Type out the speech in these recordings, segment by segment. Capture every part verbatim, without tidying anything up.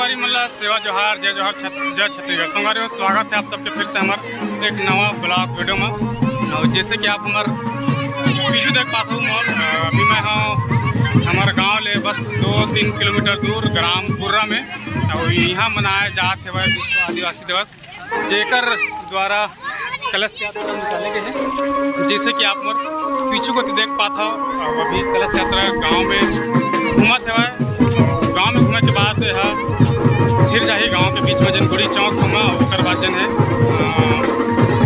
संगवारी मन ला सेवा जोहार, जय जोहार, छत-, जय छत्तीसगढ़। संगवारी हो, स्वागत है आप सबके फिर से हमर एक नवा vlog video में। और जैसे कि आप हमर पीछू देख पात हो, मोर, अ, अभी मैं हूँ हमर गांव ले बस दो तीन किलोमीटर दूर ग्राम गुर्रा में। और यहाँ मनाया जात है विश्व आदिवासी दिवस, जेकर द्वारा कलश यात्रा निकाले गए हैं। जैसे कि आप मोर पीछू कोती देख पात हो, अब अभी कलश यात्रा गांव में घूमत हवय। गांव में घूमे के बाद एहा फिर जाही गांव के बीच में, जन गुड़ी चौक घूमा, ओकर बाद जन है, अ,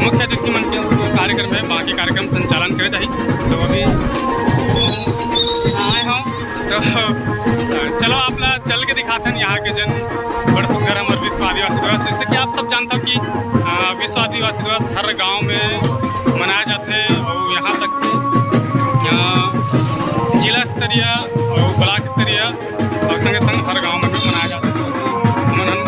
मुख्य अतिथि मन के कार्यक्रम है, बाकी कार्यक्रम संचालन करे जाही। तो अभी आए हो तो, अ, चलो आप ला चल के दिखाथन यहाँ के जन बड़ सुंदर हमर विश्व आदिवासी दिवस। जैसे कि आप सब जानता हो कि, अ, विश्व आदिवासी दिवस हर गांव में मनाया जाथे और यहाँ तक कि, अ, जिला स्तरीय और ब्लॉक स्तरीय और संगे संग हर गांव में भी मनाया जाथे। हमन हम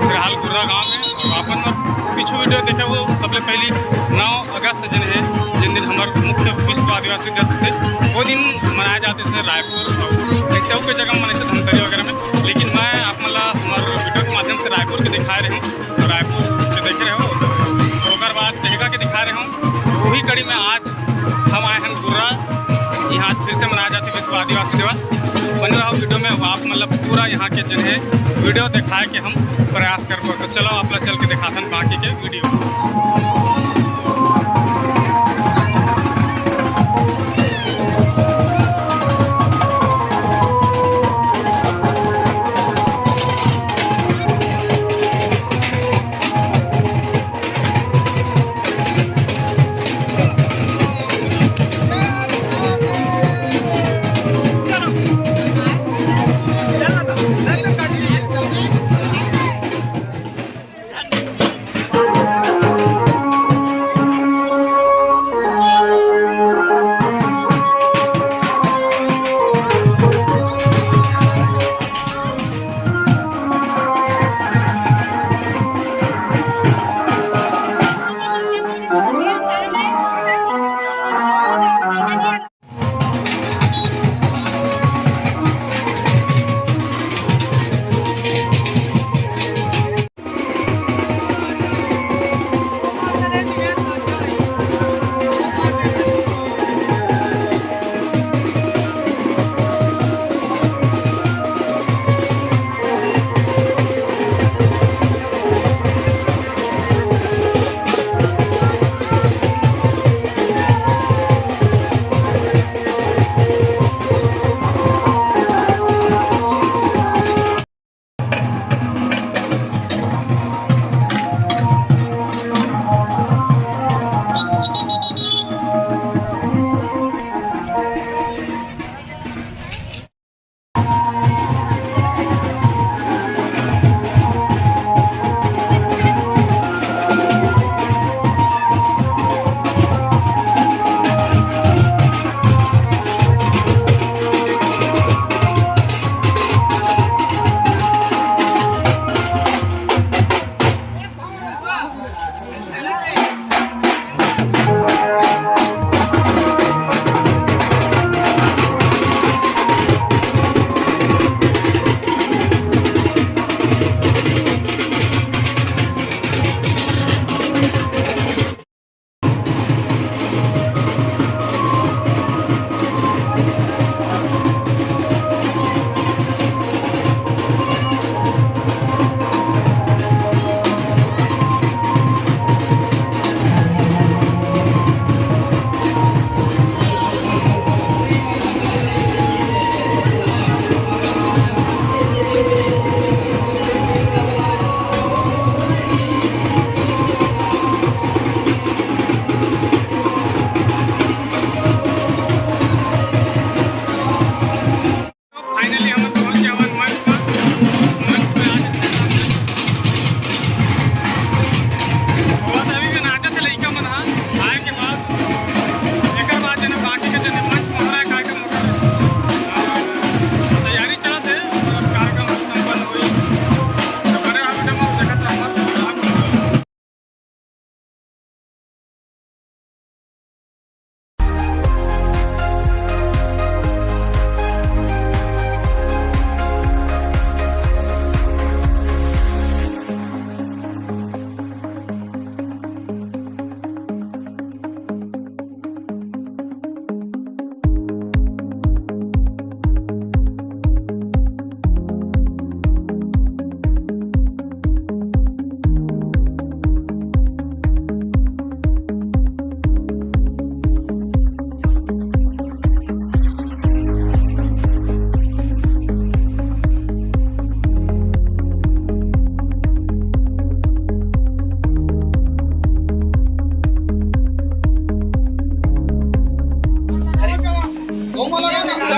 फिलहाल गुर्रा गांव में, और अपन पीछू video देखे, वो सबले पहली नौ अगस्त जन है, जिन दिन हमर मुख्य विश्व आदिवासी दिवस थे, वो दिन मनाया जाते से रायपुर और ऐसे और कई जगह मनाए से धमतरी वगैरह में। लेकिन मैं आप मन ला हमर video के माध्यम से रायपुर के दिखाए रहे हूँ, तो रायपुर के देखे रहे हो। ओकर बाद तेहगा के दिखा रहे हूँ। वही कड़ी में आज हम आए हैं गुर्रा, यहाँ आज फिर से मनाया जाते विश्व आदिवासी दिवस। बने रहो video में, आप मतलब पूरा यहाँ के जन है video दिखाए के हम प्रयास करबो। तो चलो आप ला चल के दिखाथन बाकी के video।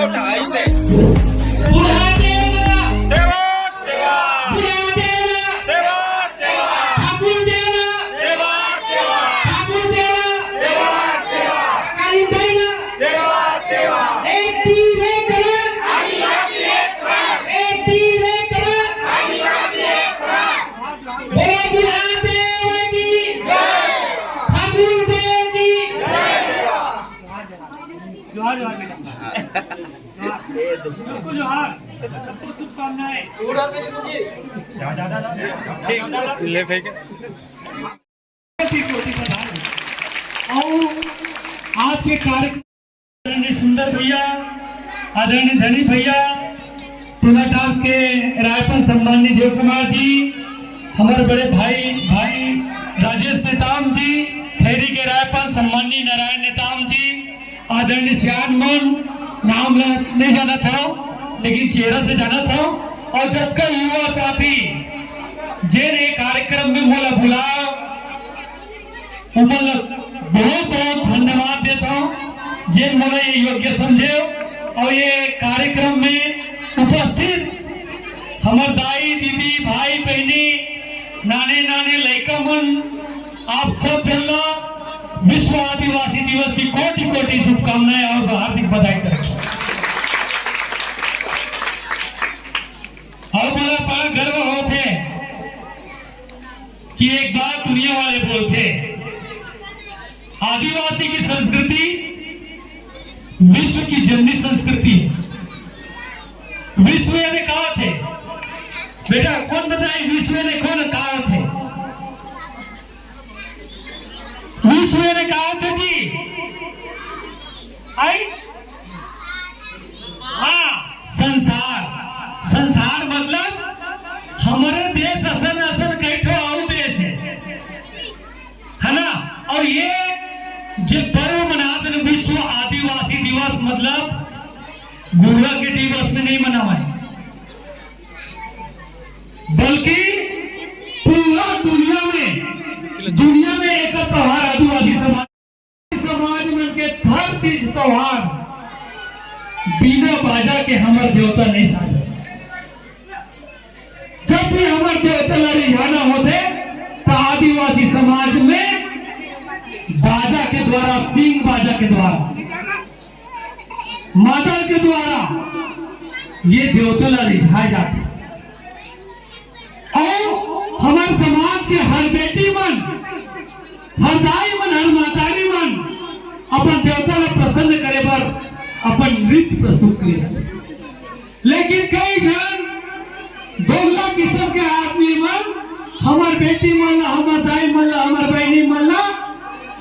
उठा, ऐसे। बुढ़ा देना। सेवा, सेवा। बुढ़ा देना। सेवा, सेवा। ठाकुर देना। सेवा, सेवा। ठाकुर देना। सेवा, सेवा। कालिंदी देना। सेवा, सेवा। एक तीर एक कमर। एक तीर एक कमर। बोलो बुढ़ा देव की। ठाकुर देव की। जोहार, जोहार बेटा। सबको जोहार, सबको शुभकामनाएं। ले फेंके। और आज के कार्यक्रम आदरणीय सुंदर भैया, आदरणीय धनी भैया, टोला टाप के रायपन सम्माननीय देव कुमार जी, हमारे बड़े भाई, भाई राजेश नेताम जी, खैरी के रायपन सम्माननीय नारायण नेताम जी, आदरणीय सियान मन, नाम ला नहीं जानत हव, लेकिन चेहरा से जानत हव, और जतका युवा साथी जेन ए कार्यक्रम में मोला बुलाव, उमन ला बहुत बहुत धन्यवाद देत हव, जेन मोला ये योग्य समझे और ये कार्यक्रम में उपस्थित हमर दाई, दीदी, भाई, बहिनी, नाने नाने लइका मन, आप सब झन ला विश्व आदिवासी दिवस की कोटि कोटि शुभकामनाएं और हार्दिक बधाई करत हव। और मोला बड़ा गर्व होथे कि एक बात दुनिया वाले बोलथे, आदिवासी की संस्कृति विश्व की जननी संस्कृति है। विश्व यानी का होथे? बेटा, कोन बताही विश्व यानी कोन, का होथे? विश्व यानी का होथे जी? आई? हाँ, संसार। संसार मतलब हमरे देश असन असन कई ठो अउ देश हे, है ना? और ये जे पर्व मनात हे विश्व आदिवासी दिवस, मतलब गुर्रा के दिवस में नहीं मनावा हे, बल्कि पूरा दुनिया में, दुनिया में एक त्योहार आदिवासी समाज, समाज मन के हर तीज त्योहार बिना बाजा के हमर देवता नहीं साजे। जब भी हमर देवता ला रिझाना होथे, त आदिवासी समाज में बाजा के द्वारा, सींग बाजा के द्वारा, मादल के द्वारा ये देवता ला रिझाए जाथे। और हमर समाज के हर बेटी मन, हर दाई मन, हर महतारी मन अपन देवता ला प्रसन्न करे बर अपन नृत्य प्रस्तुत करे जाथे। लेकिन कई झन दोगला किस्म के आदमी मन हमर बेटी मन ला, हमर दाई मन ला, हमर बहिनी मन ला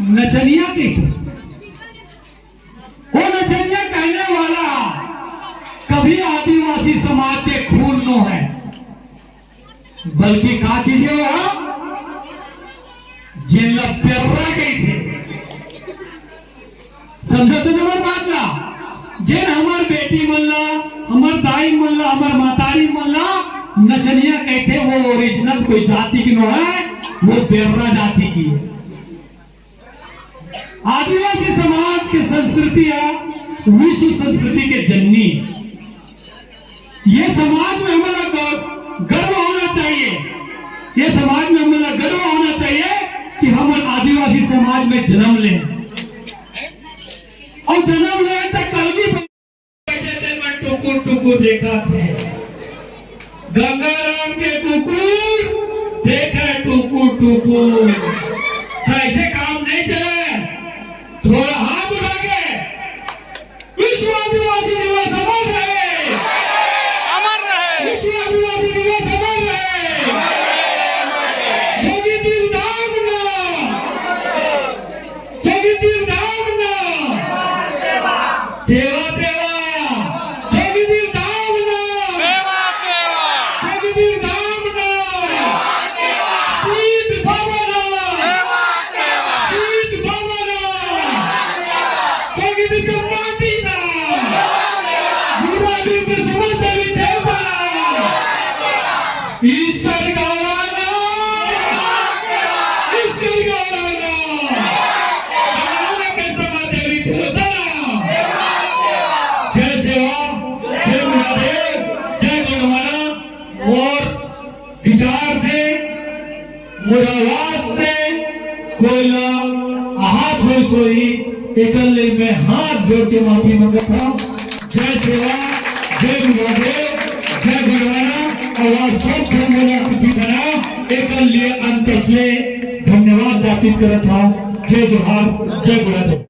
नचनिया कहिथे। वो नचनिया कहने वाला कभी आदिवासी समाज के खून नो है, बल्कि का चीज हे वो? जेन ला बेर्रा कहिथे। समझा तो हमर बात ला? जेन हमर बेटी मन ला, हमर दाई मन ला, हमर महतारी मन ला नचनिया कहिथे, वो ओरिजिनल कोई जाति की नो है, वो बेर्रा जाति की है। आदिवासी समाज के संस्कृति हे विश्व संस्कृति के जननी। ये समाज में हमन ला गौ-, गर्व होना चाहिए, ये समाज में हमन ला गर्व होना चाहिए कि हमन आदिवासी समाज में जन्म ले और जन्म ले त कलगी बइठे तेन मन टुकुर टुकुर देखत हे। गंगाराम के कुकुर देखे टुकुर टुकुर। त ऐसे काम नहीं चले। थोड़ा हाथ उठा के विश्व आदिवासी दिवस अमर रहे। अमर रहे। विश्व आदिवासी दिवस अमर रहे। जोगी दिल दाम ना। जोगी दिल दाम ना। सेवा, सेवा। जोगी दिल दाम ना। सेवा, सेवा। जोगी दिल दाम ना। सेवा, सेवा। शीत भावना। सेवा, सेवा। शीत भावना। सेवा, सेवा। जोगी दिल के माटी ना। सेवा, सेवा। गुरु दिल के समझ देवी देवता ना। ईश्वर गौरांग, ईश्वर गौरांग, गणना के समाचारी देवता। जय सेवा, मोर आवाज से कोई ला आहत होइस होही, एकर ले मैं हाथ जोड़ के माफी मांगत हंव। जय सेवा, जय गुरुदेव, जय गुरुवाना, अउ आप सब संग मोला खुशी बनाव, एकर लिए अंतस ले धन्यवाद ज्ञापित करत हंव। जय जोहार, जय गुरुदेव।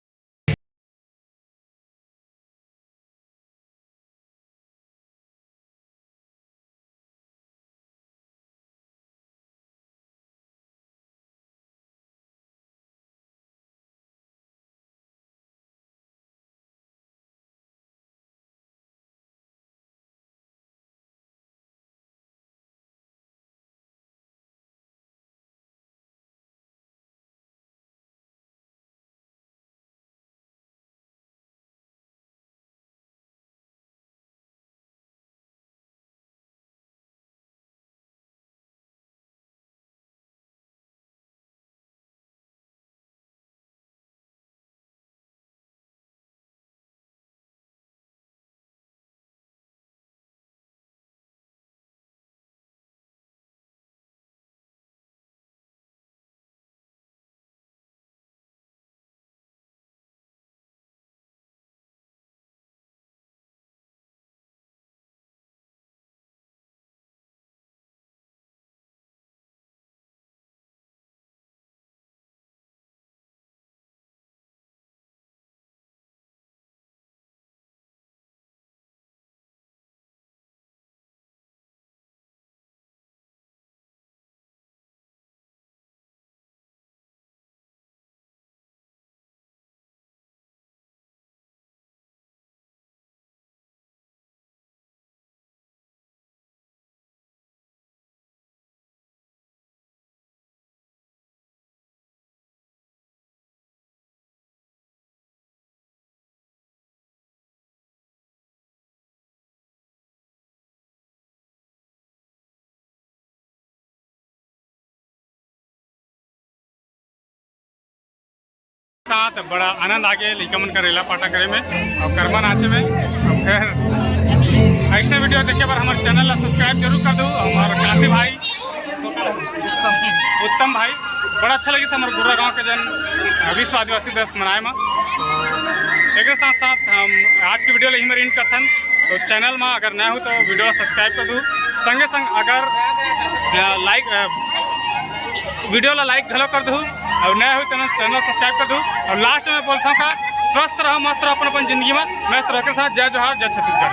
साथ बड़ा आनंद आगे लइका मन का रेला पाटा करे में अउ गरबा नाचे में। अउ फिर अइसने video देखे बर हमर channel ला subscribe जरूर कर दू। हमर काशी भाई उत्तम भाई, बड़ा अच्छा लगिस हमर गुर्रा गांव के जन विश्व आदिवासी दिवस मनाए मा। एकरे साथ साथ हम आज के video ला इही मेर end करथन। तो channel मा अगर नया हो तो video ला subscribe कर दू, संगे संग अगर, अ, like, अ, video ला like घलो कर दू, अउ नया हो तो channel subscribe कर दू। अउ last में बोलथंव का, स्वस्थ रहो, मस्त रहो अपन अपन जिंदगी में, मस्त रहो। एकरे साथ जय जोहार, जय छत्तीसगढ़।